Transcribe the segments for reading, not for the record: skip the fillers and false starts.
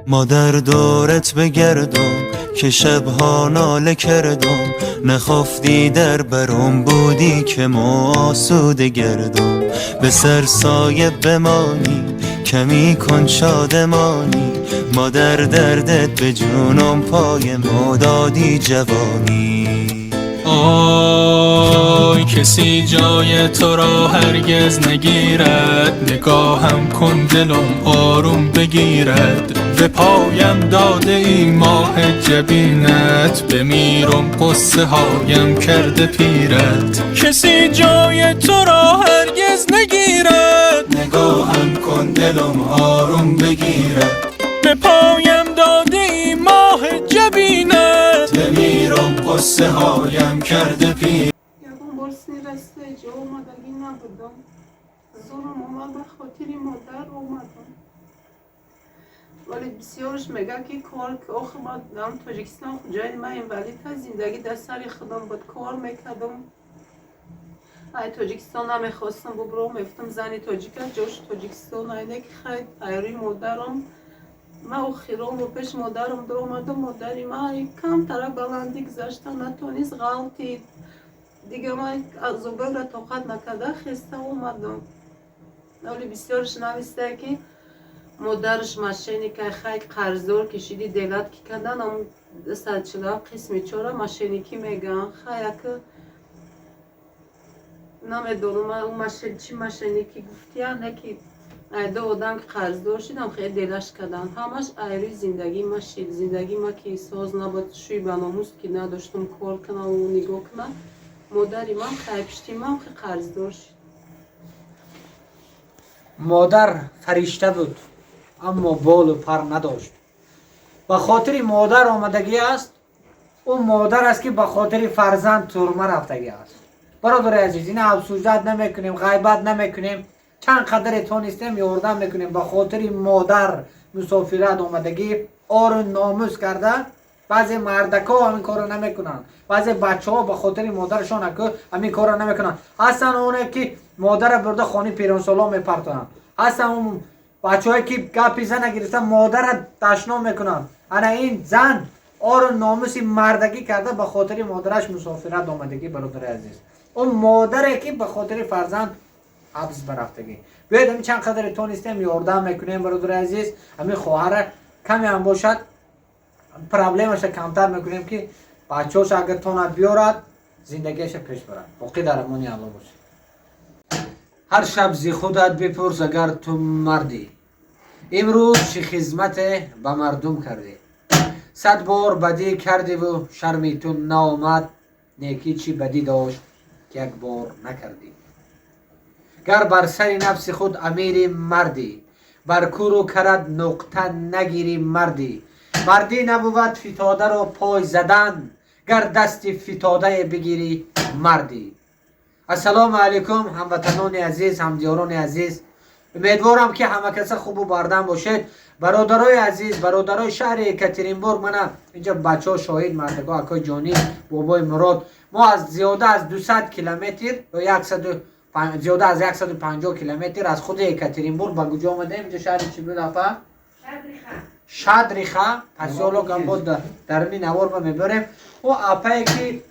مادر دورت بگردم که شبها ناله کردم، نخفتی در برم بودی که ما آسوده گردم. به سر سایه بمانی کمی کن شادمانی، مادر دردت به جونم پای ما دادی جوانی. آی کسی جای تو را هرگز نگیرد، نگاهم کن دلم آروم بگیرد. به پایم داده ای ماه جبینت، بمیرم قصه هایم کرده پیرت. کسی جای تو را هرگز نگیرد، نگاهم کن دلم آروم بگیرد. به پایم داده ای ماه جبینت، بمیرم قصه هایم کرده پیرت. Ягон бор сини расида ҷо омадагӣ набудам. Зурам омад, ба хотири модар омадам. Вале бисёрш мега ки кор, охир ма дар Тоҷикистон ҷои ман инвалид ҳаст, зиндагӣ дар сари худам буд, кор мекардам. Ай Тоҷикистон намехостам бубурам, мефтам зани тоҷика ҷош Тоҷикистон айне ки хай айрӯи модарам. Ма охирон бо пеш модарам дуромадам, модари ма камтара баландӣ гузашта натонист, ғалтид. Дига ман азобро тоқат накарда хеста омадам. Вале бисёрш навистае ки модараш мошенника, хай қарздор кишиди делат ки кардан, ам 147 қисми чора мошенникӣ мегӯянд. Хай ака намедонам чӣ мошенникӣ гуфтия, не ки айдо одам ки қарздор шидам, хеле делаш кардан. Ҳамаш айрӯи зиндагии ма шид. Зиндагии ма ки соз набуд, шӯи ба номус ки надоштам кор кунам нигоҳ кунам. Модари ман хайпишти ман хе қарздор шид. Модар фаришта буд, аммо болу пар надошт. Ба хотири модар омадагӣ аст, ӯ модар аст ки ба хотири фарзанд турма рафтагӣ аст. Бародари азиз, ина обсуждать намекунем, ғайбат намекунем, чанд қадаре тонистем ёрдам мекунем. Ба хотири модар мусофират омадагӣ, ору номус карда. Баъзе мардакҳо ҳамин корро намекунанд, баъзе бачаҳо ба хотири модарашон аку ҳамин корро намекунанд. Ҳастанд оне ки модара бурда хони пиронсолон мепартонанд, ҳастанд он бачаҳое ки гапи зана гирифта модара дашном мекунанд. Ана ин зан ору номуси мардагӣ карда ба хотири модараш мусофират омадагӣ. Бародари азиз, он модаре ки ба хотири фарзанд ҳабс барафтагӣ. Биёед ҳамин чанд қадаре тонистем ёрдам мекунем. Бародари азиз, ҳамин хоҳара каме ҳам бошад проблемаша камтар мекунем, ки бачаҳоша агар тонад биёрад, зиндагиаша пеш барад. Боқӣ дар амони Алло бошед. Ҳар шаб зи худат бипурс, агар ту мардӣ, имрӯз чӣ хизмате ба мардум кардӣ. 100 бор бадӣ кардиву шарми ту наомад, некӣ чӣ бадӣ дошт ки як бор накардӣ. Гар бар сари нафси худ амири мардӣ, бар куру карат нуқта нагирӣ мардӣ. Мардӣ набувад фитодаро пой задан, гар дасти фитодае бигирӣ мардӣ. Ассалому алайкум, ҳамватанони азиз, ҳамдиёрони азиз. Умедворам ки ҳама каса хубу бардам бошед. Бародарои азиз, бародарои шаҳри Екатеринбург, мана инҷа бачаҳо шоҳид, мардакҳо, акои ҷонӣ, бобои Мурод. Мо аз зиёда аз 200 километр ё зиёда аз 150 километр аз худи Екатеринбург ба куҷо омадаем? Инҷа шаҳри чӣ буд, апа? Шадриха, посёлок. Ам бо даруни навор ма мебарем. Ӯ апае ки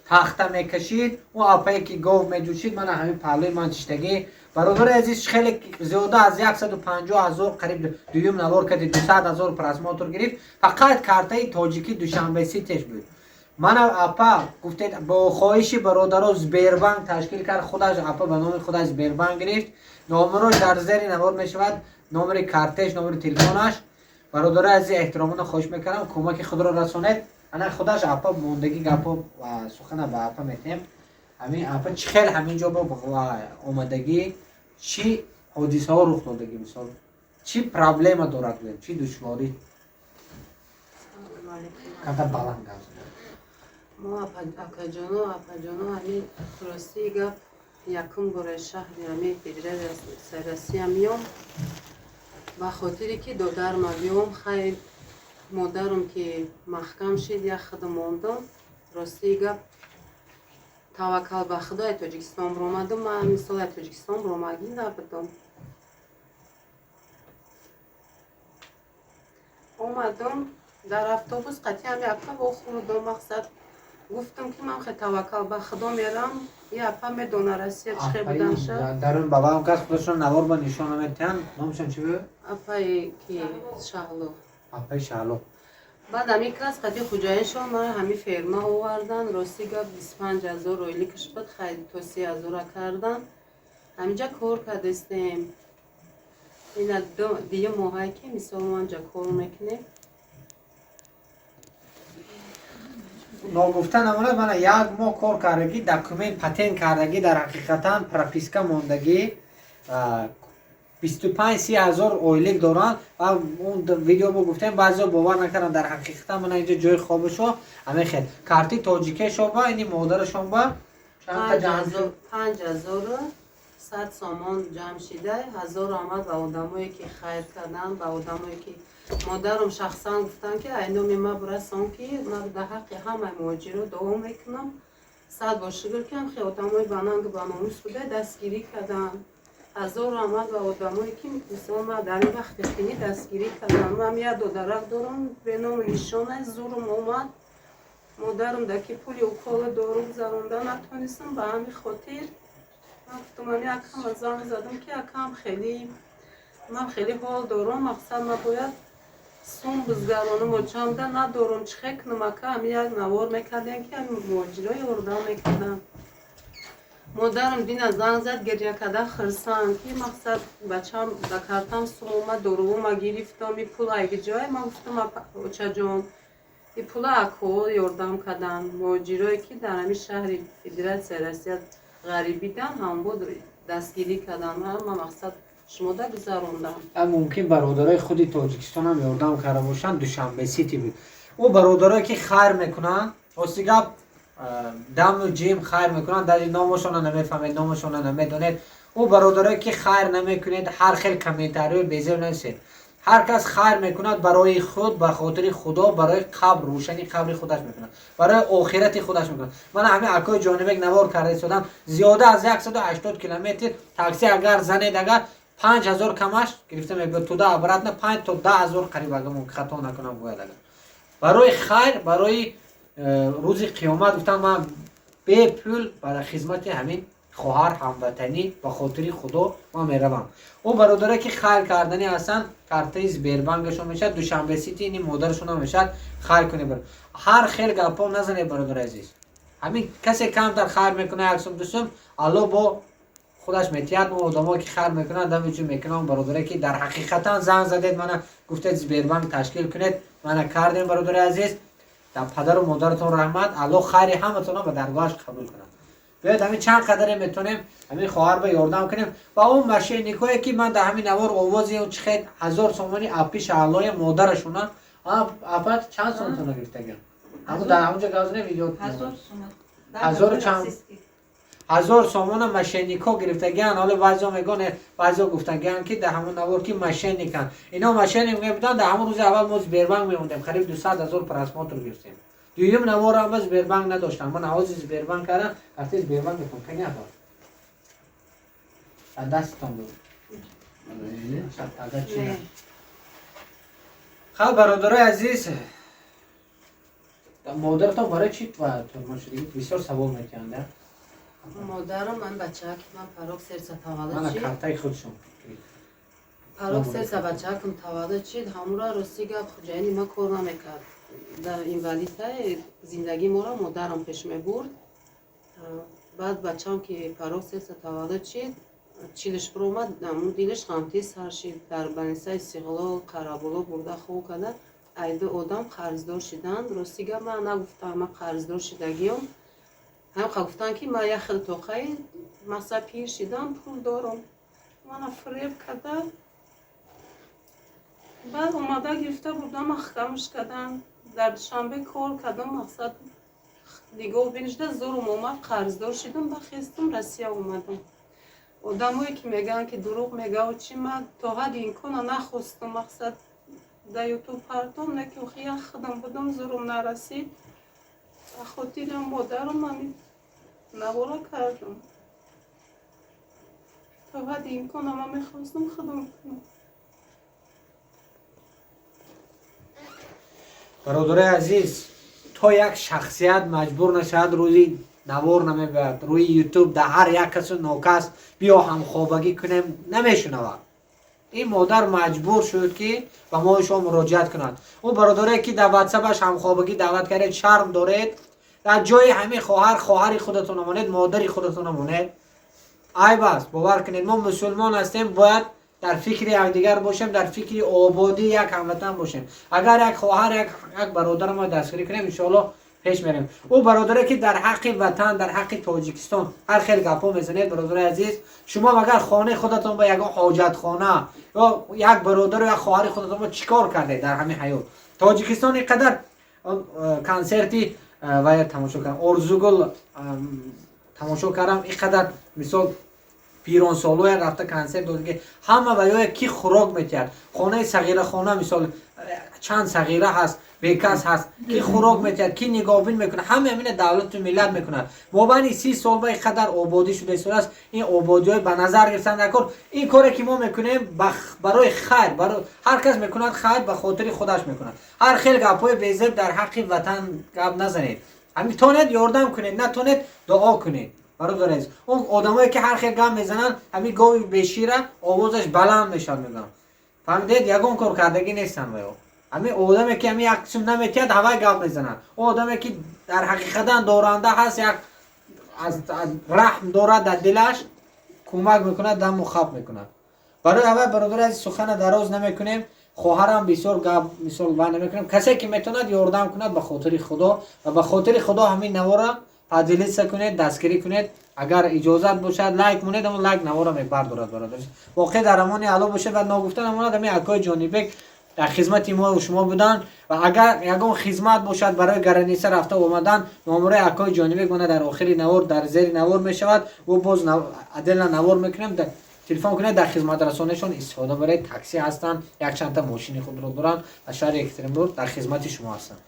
тахта мекашид, ӯ апае ки гов меҷӯшид, мана ҳамин паҳлӯи ман чиштагӣ. Бародари азиз, хеле зиёда аз 150 ҳазор, қариб дуюм навор карди 200 ҳазор просмотр гирифт. Фақат картаи тоҷикӣ Душанбе Ситеш буд. Мана апа гуфтед, бо хоҳиши бародаро Сбербанк ташкил кард, худаш апа ба номи худаш Сбербанк гирифт. Номерош дар зери навор мешавад, номери картеш, номери телефонаш. Бародарои азиз, эҳтиромона хоҳиш мекардам, кӯмаки худро расонед. Ана худаш апа мондагӣ гапо ва сухана ба апа метем. Ҳамин апа чӣ хел ҳамин ҷо бо омадагӣ, чӣ ҳодисаҳо рух додагӣ, мисол чӣ проблема дорад, гӯем, чӣ душворӣ? Камтар баланд гап занед. Мо акаҷоно, апаҷоно, ҳамин ростии гап якум бораи шаҳри ҳамин Федератсияи Россия миём, ба хотире ки додарма биём. Хай модарам ки маҳкам шид, як худам мондам. Ростии гап таваккал ба Худо ай Тоҷикистон биромадам. Ман ҳамин сол ай Тоҷикистон биромагӣ набудам. Омадам дар автобус қатъи ҳами апа вохӯрдам. Мақсад гуфтам, ки ман хе таваккал ба худо мерам, и апа медона Россия чӣ хел буданша. Дарун бабаам кас худашон навор ба нишон наметиҳанд. Номшон чӣ буд? Апае ки Шаҳло. Апаи Шаҳло. Баъд ҳамин кас қати хуҷаиншон мара ҳамин ферма овардан. Рости гап, 25 000 ойликаш буд, хайр, то 30 000-а кардан. Ҳаминҷа кор кардастем. Ина дию моҳае ки мисол мо ҳамҷа кор мекунем. Ногуфта намонад, мана як моҳ кор кардагӣ, документ патент кардагӣ, дар ҳақиқатан прописка мондагӣ, 25-30 ҳазор ойлик доранд. Ва он видео мо гуфтем, баъзеҳо бовар накарданд. Дар ҳақиқатан мана инҷо ҷои хобашо ҳамин хел карти тоҷикешо ба ини модарашон ба чанд та ҷамъ шуд? 5100 сомон ҷамъ шида. Ҳазор омад ба одамое ки хайр карданд, ба одамое ки модарам шахсан гуфтанд, ки ай номи ма бирасон, ки ман дар ҳаққи ҳамаи муҳоҷиро дуо мекунам. Сад бор шукр, ки ҳам хел одамои банангу баномус буда, дастгирӣ карданд. Ҳазор омад ба одамое ки мисол ма дар ин вақти қинӣ дастгирӣ карданд. Ман як додарак дорам беному нишона, зурум омад. Модарам даки пули укола дору гузаронда натонистам. Ба ҳамин хотир ман гуфтам, ами акама занг задам, ки акам хеле ман хеле ҳол дорам, мақсад ман бояд сум бизгаронам, очамда надорам, чӣ хел кунам, ака? Ами як навор мекардем, ки ами муҳоҷиро ёрдам мекардам. Модарам дина занг зад, гиря карда, хирсанд, ки мақсад бачам ба картам сум омад, дорувома гирифтам, и пул айги ҷое. Ман гуфтам, очаҷон, и пула акҳо ёрдам карданд, муҳоҷирое ки дар ҳамин шаҳри Федератсияи Россия ғарибидан, ҳамбод дастгирӣ карданд. Ма мақсад шумода гузарондам. Мумкин бародарои худи Тоҷикистон ҳам ёрдам карда бошанд. Душанбе Сити буд. Ӯ бародарое ки хайр мекунанд, рости гап, даму ҷим хайр мекунанд, дар номошона намефаҳмед, номошона намедонед. Ӯ бародарое ки хайр намекунед, ҳар хел комментариёи безеб нависед. Ҳар кас хайр мекунад барои худ, ба хотири Худо, барои қабр, рӯшани қабри худаш мекунад, барои охирати худаш мекунад. Мана ҳамин акои Ҷонибек навор карда истодам. Зиёда аз 180 километр такси агар занед, агар 5000 камаш гирифта мебиёд, туда обратно 5 то 10 ҳазор қариб, агар мумкин хато накунам гӯяд. Агар барои хайр, барои рӯзи қиёмат гуфтам, ман бепул барои хизмати ҳамин хоҳар ҳамватанӣ ба хотири Худо ман меравам. Ӯ бародаре ки хайр карданӣ ҳастанд, картаи Сбербанкашон мешавад, Душанбе Сити, ини модарашон ҳам мешавад. Хайр кунед, ҳар хел гапҳо назанед, бародари азиз. Ҳамин касе камтар хайр мекунад, як сум, ду сум, Алло бо худаш метиҳад. Мо одамое ки хайр мекунанд, дамичун мекунам. Бародаре ки дар ҳақиқатан занг задед, мана гуфтед Сбербанк ташкил кунед, мана кардем. Бародари азиз, дар падару модаратон раҳмат, Аллоҳ хайри ҳаматонро ба даргоҳаш қабул кунад. Биёед, ҳамин чанд қадаре метавонем, ҳамин хоҳар ба ёрдам кунем. Ва он мошенникое ки ман дар ҳамин навор овози он чӣ хел 1000 сомони апи Шаҳлоя модарашона, апа, чанд сомтона гирифтагиам, ҳамун дар ҳамунҷо гап занем, видео. Ҳазору чанд ҳазор сомона мошенникҳо гирифтагиан. Ҳоло баъзеҳо мегӯянд, баъзеҳо гуфтагиан, ки дар ҳамон навор ки мошенниканд, ино мошенник мебуданд, дар ҳамон рӯзи аввал мо Сбербанк мемондем, қариб 200 000 просмотр гирифтем. Дуюм наворро ҳама Сбербанк надоштам, ман ҳози Сбербанк кардам, карти Сбербанк мекунам. Кани апа, дар дастатон буд, агар чи. Хаб, бародарои азиз, модаратон барои чӣ тюрьма шудагӣ? Бисёр савол метиҳанд. Модарам, ман бачаки ман порок сердца таваллуд Мана шид. картаи худшон. Порок сердца бачакам таваллуд шид. Ҳамура, рости гап, хуҷаини ма кор намекард, дар инвалидтай зиндагии моро модарам пеш мебурд. Баъд бачам ки порок сердца таваллуд шид, чилиш биромад, ҳамун дилиш ғамтиз сар шид. Дар больницаи Истиқлол Қараболо бурда хоб карда, айду одам қарздор шиданд. Рости гап, ман нагуфтам, ман қарздор шидагиём. Ҳамқа гуфтанд, ки ман як хел тоқаи мақсад пир шидам, пул дорам. Мана фиреб карда, баъд омада гирифта бурда маҳкамаш карданд. Дар Душанбе кор кардам, мақсад нигоҳ бинишда зурум омад, қарздор шидам, бахестам, Россия омадам. Одамое ки мегӯянд, ки дурӯғ мегӯяд, чи, ман то ҳадди имкона нахостам мақсад дар Ютуб партом, не ки охи як худам будам, зурум нарасид. Ба хотири модарам ҳамин навора кардам. То ҳадди имкона ман мехостам худам кунам. Бародарои азиз, то як шахсият маҷбур нашавад, рӯзи навор намебояд рӯи Ютуб. Дар ҳар як касу нокас биё ҳамхобагӣ кунем намешунавад. Ин модар маҷбур шуд, ки ба мо шумо муроҷиат кунад. Он бародаре, ки дар Ватсапаш ҳамхобагӣ даъват кардед, шарм доред? Дар ҷои ҳамин хоҳар хоҳари худатон монед, модари худатон монед. Айб аст, бовар кунед. Мо мусулмон ҳастем, бояд дар фикри якдигар бошем, дар фикри ободии як ҳамватан бошем. Агар як хоҳар, як бародарро мо дастгирӣ кунем, иншоалло, пеш мерем. Ӯ бародаре, ки дар ҳаққи ватан, дар ҳаққи Тоҷикистон ҳар хел гапҳо мезанед, бародари азиз, шумо агар хонаи худатон ба ягон ҳоҷатхона ё як бародару як хоҳари худатон ба чӣ кор кардед дар ҳамин ҳаёт? Тоҷикистон ин қадар консерти вая тамошо кардам, Орзугул тамошо кардам, ин қадар мисол пиронсолоя рафта консерт дод, ки ҳама ва ё ки хӯрок метиҳад. Хонаи сағирахона, мисол, чанд сағира ҳаст, бекас ҳаст, ки хӯрок метиҳад, ки нигоҳбин мекунад? Ҳама ҳамина давлату миллат мекунад. Мобайни 30 сол ба ин қадар ободӣ шуда истодааст. Ин ободиҳои ба назар гирифтан дар кор. Ин коре, ки мо мекунем, барои хайр, ҳар кас мекунад, хайр ба хотири худаш мекунад. Ҳар хел гапҳои безеб дар ҳаққи ватан гап назанед. Ҳамин тонед, ёрдам кунед, натонед, дуо кунед. Бародари азиз, он одамое, ки ҳар хел гап мезананд, ҳамин гови бешира овозаш баланд мешавад, мегӯям. Фаҳмидед? Ягон кор кардагӣ нестанд ва ё ҳамин одаме, ки ҳамин як қисм наметиҳад, ҳавай гап мезанад. Он одаме, ки дар ҳақиқатан доранда ҳаст, як аз раҳм дорад дар дилаш, кӯмак мекунад, даму хап мекунад барои ҳавай. Бародари азиз, сухана дароз намекунем, хоҳарам бисёр гап мисол ва намекунем. Касе, ки метавонад ёрдам кунад, ба хотири Худо ва ба хотири Худо ҳамин навора поделиться кунед, дастгирӣ кунед. Агар иҷозат бошад, лайк монед, ҳамон лайк навора мебардорад. Бародар, воқеъ дар амони Алло бошед. Ва ногуфта намонад, ҳамин акои Ҷонибек дар хизмати мо шумо буданд ва агар ягон хизмат бошад барои граница рафта омадан, номерои акои Ҷонибек мона дар охири навор, дар зери навор мешавад. Ӯ боз отдельно навор мекунем. Телефон кунед, дар хизматрасонишон истифода баред. Такси ҳастанд, якчандта мошини худро доранд, аз шаҳри Екатеринбург дар хизмати шумо ҳастанд.